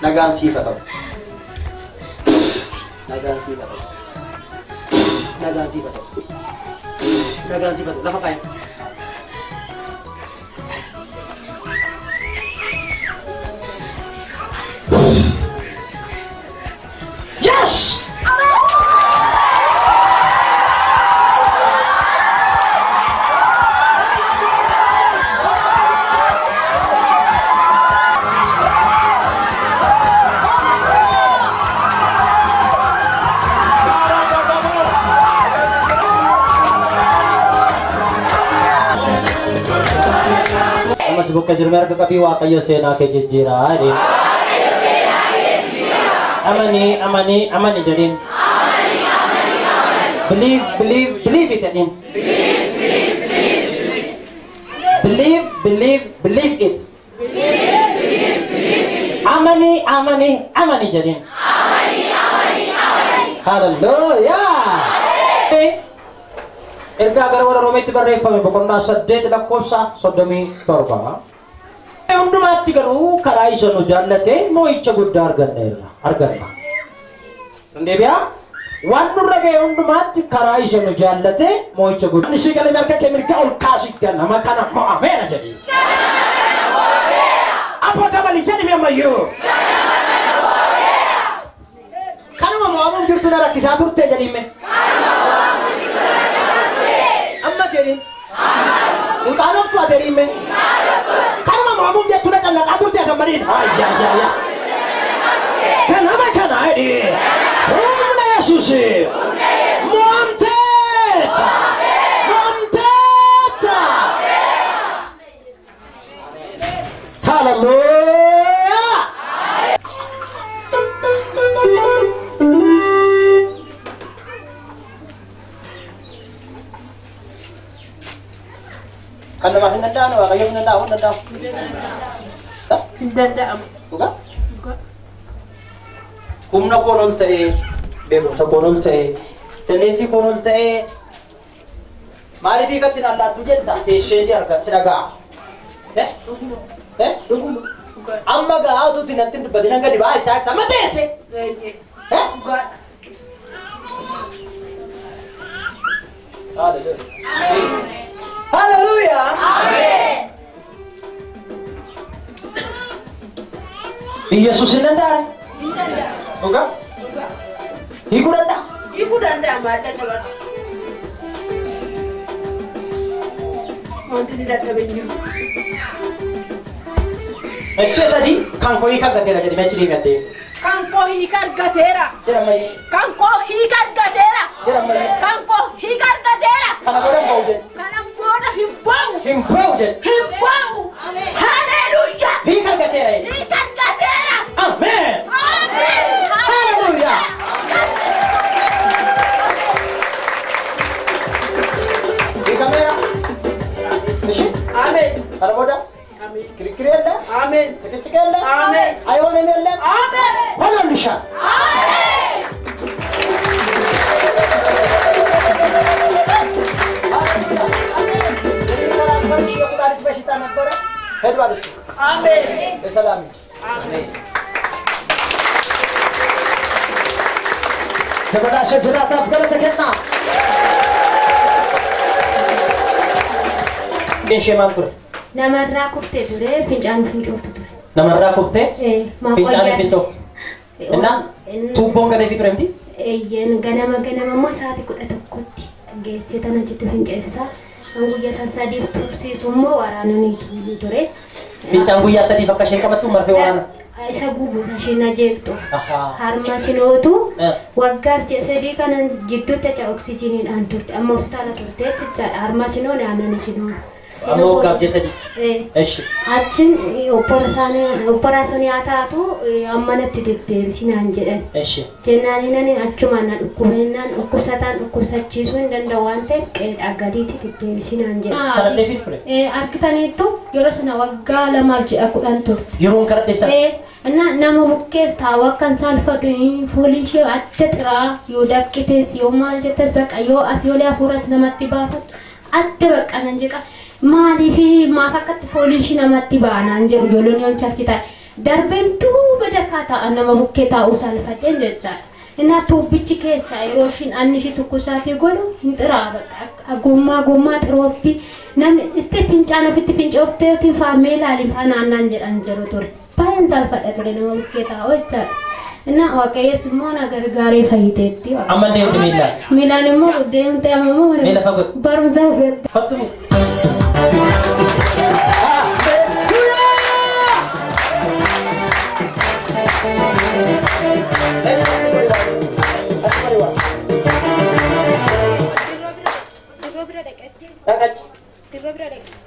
Nagaan siif haa ta'u. Nagaan siif haa ta'u. Nagaan siif haa ta'u. Nagaan siif haa ta'u. Lafa kaa'i. Yes! Mas buka jurmer ke kapi Waaqayyo seenaa kee jijjiiraa jedhin. Amani, amani, amani jedhin. Believe, believe, believe it jedhin. Believe, believe, believe it. Amani, amani, amani jedhin. Hallelujah. Ergaa gara warra Roomeetti barreeffame boqonnaa 8 lakkoofsa 37. Hundumaatti garuu karaa isa nu jaallate moo'icha guddaa arganneerra arganna. Deebi'aa waan nurra ga'e hundumaatti karaa isa nu jaallate moo'icha guddaa. Inni galee harka kee mirga ol kaasii ganama kana mo'ameera jedhi. Aboo dabali jedhimi ammayyuu. Kanuma mo'amuuf jirtu na rakkisaa turte jedhime. Amma jedhin. Hin qaanoftu ati jedhime. Kanuma mo'amuuf jettu na callaqaa turte kan badiin. Ayyaayyaayya. Kanama kana jedhi. Humna Yesuusi. Mo'amteetta. Mo'amteetta. Hallelujah. Kan namaaf hin danda'amu Waaqayyoof hin danda'amu hin danda'amu. Hin danda'amu. Dhugaa? Humna koon ol ta'ee, beekumsa koon ol ta'ee, dandeettii koon ol ta'ee maaliif hiikatti naan laattu jetta teessee si arga si dhaga'a. Eh? Eh? Dhuguma. Dhugaadha. Amma gahaa utuutti natti hin dubbatin hanga dibaa jechaa jirta amma teesse. Eeyyee. Eh? Dhugaadha. Hallelujah. Hallelujah. Yesuus hin danda'are? Hin danda'amu. Dhugaa? Dhugaa. Hiikuu danda'a? Hiikuu danda'a maal dadhaban. Wanti ni dadhabe hin jiru. Ishee sadii kan koo hiika argateera jedhee achi deemee addee. Kan koo hiika argateera. Jedhammayyee. Kan koo hiika argateera. Jedhammayyee. Kan koo hiika argateera. Kana booda hin ba'u jedhe. Kana booda hin ba'u. Hin ba'u jedhe. Hin ba'u. Haleluuyaa. Hiika argateera jedhe. Hiika argateera. Ameen. Ameen. Hallelujah. Hiikameera. Ishee Ameen. kana booda Ameen. kirikiri የለም፣ Ameen. ጭቅጭቅ የለም፣ Ameen. አይሆንም የለም፣ Ameen. ሆኖልሻል። Ameen. የሚከራከርሽ የኩላሊት በሽታ ነበረ፣ ሄዷል እሱ Ameen. በሰላም እንጂ። Ameen. ተበላሸ ጅራታፍ galata kennaa. Ishee maal ture? Namarraa kuftee ture fincaan fincooftu ture. Namarraa kuftee fincaan fincooftu. Innaan tuubboon galeefii ture miti? Eeyyeen ganama ganama immoo sa'aatii 11tti geessee tana achitti finceessisaa. Kan guyyaa sadiif tursiisu immoo waraananii ture. Fincaan guyyaa sadiif akka isheen qabattu marfee waraana. Isa gubuusa isheen ajeeqxu. Ahaa. Harma sinootu waggaaf ji'a 3 kana gidduutti acha oksijiiniidhaan turte. Amma hospitaala turte jechaadha. Harma sinoo naannoo sinoo. Amma waggaaf ji'a 3. Eshi. Achiin operaasyoonii haa taatu amma natti deddeebisinaan jedhan. Eshi. Jennaan inni achumaan na dhukkubennaan dhukkubsataan dhukkubsachiisuu hin danda'u waan ta'eef qeedhaa gadiitti deddeebisinaan jedhan. Kadhatteefii ture? Argitaniittu yeroo sana waggaa 2 ji'a 10 turte. Yeroon kadhatteef sana? Nama bukkees taa'u akka hin saalfadhu fuulli ishee adda xiraa yoo dafqitees yoo maal jettes bakka yoo as yoo hafuuras namatti baafattu adda bakka nan jeqa. Maaliif maaf akkatti fooliin ishee namatti baanaan jedhu ijoolleen yoon charchi ta'e. Darbeen duuba dakaa ta'a nama bukkee taa'uu saalfadheen jechaadha. Innaa tuubbichi keessaa yeroo ishiin anni ishii tukkusaatii godhu hin xiraa bakka gommaa gommaa xiroofti namni istee fincaan ofitti fincooftee yookiin faamee ilaali faa naannaan jedhan jiru ture. Baay'een saalfadha ture nama bukkee taa'u jechaadha. Innaa Waaqayyos immoo na gargaaree fayyiteetti. Amma deemti miillaan. Miilaan immoo deemtee amma immoo Miila fagoo. Barumsa gatte. Kottu. Dirroo bira dhaqachi. Dhaqachi. Dirroo bira dhaqe.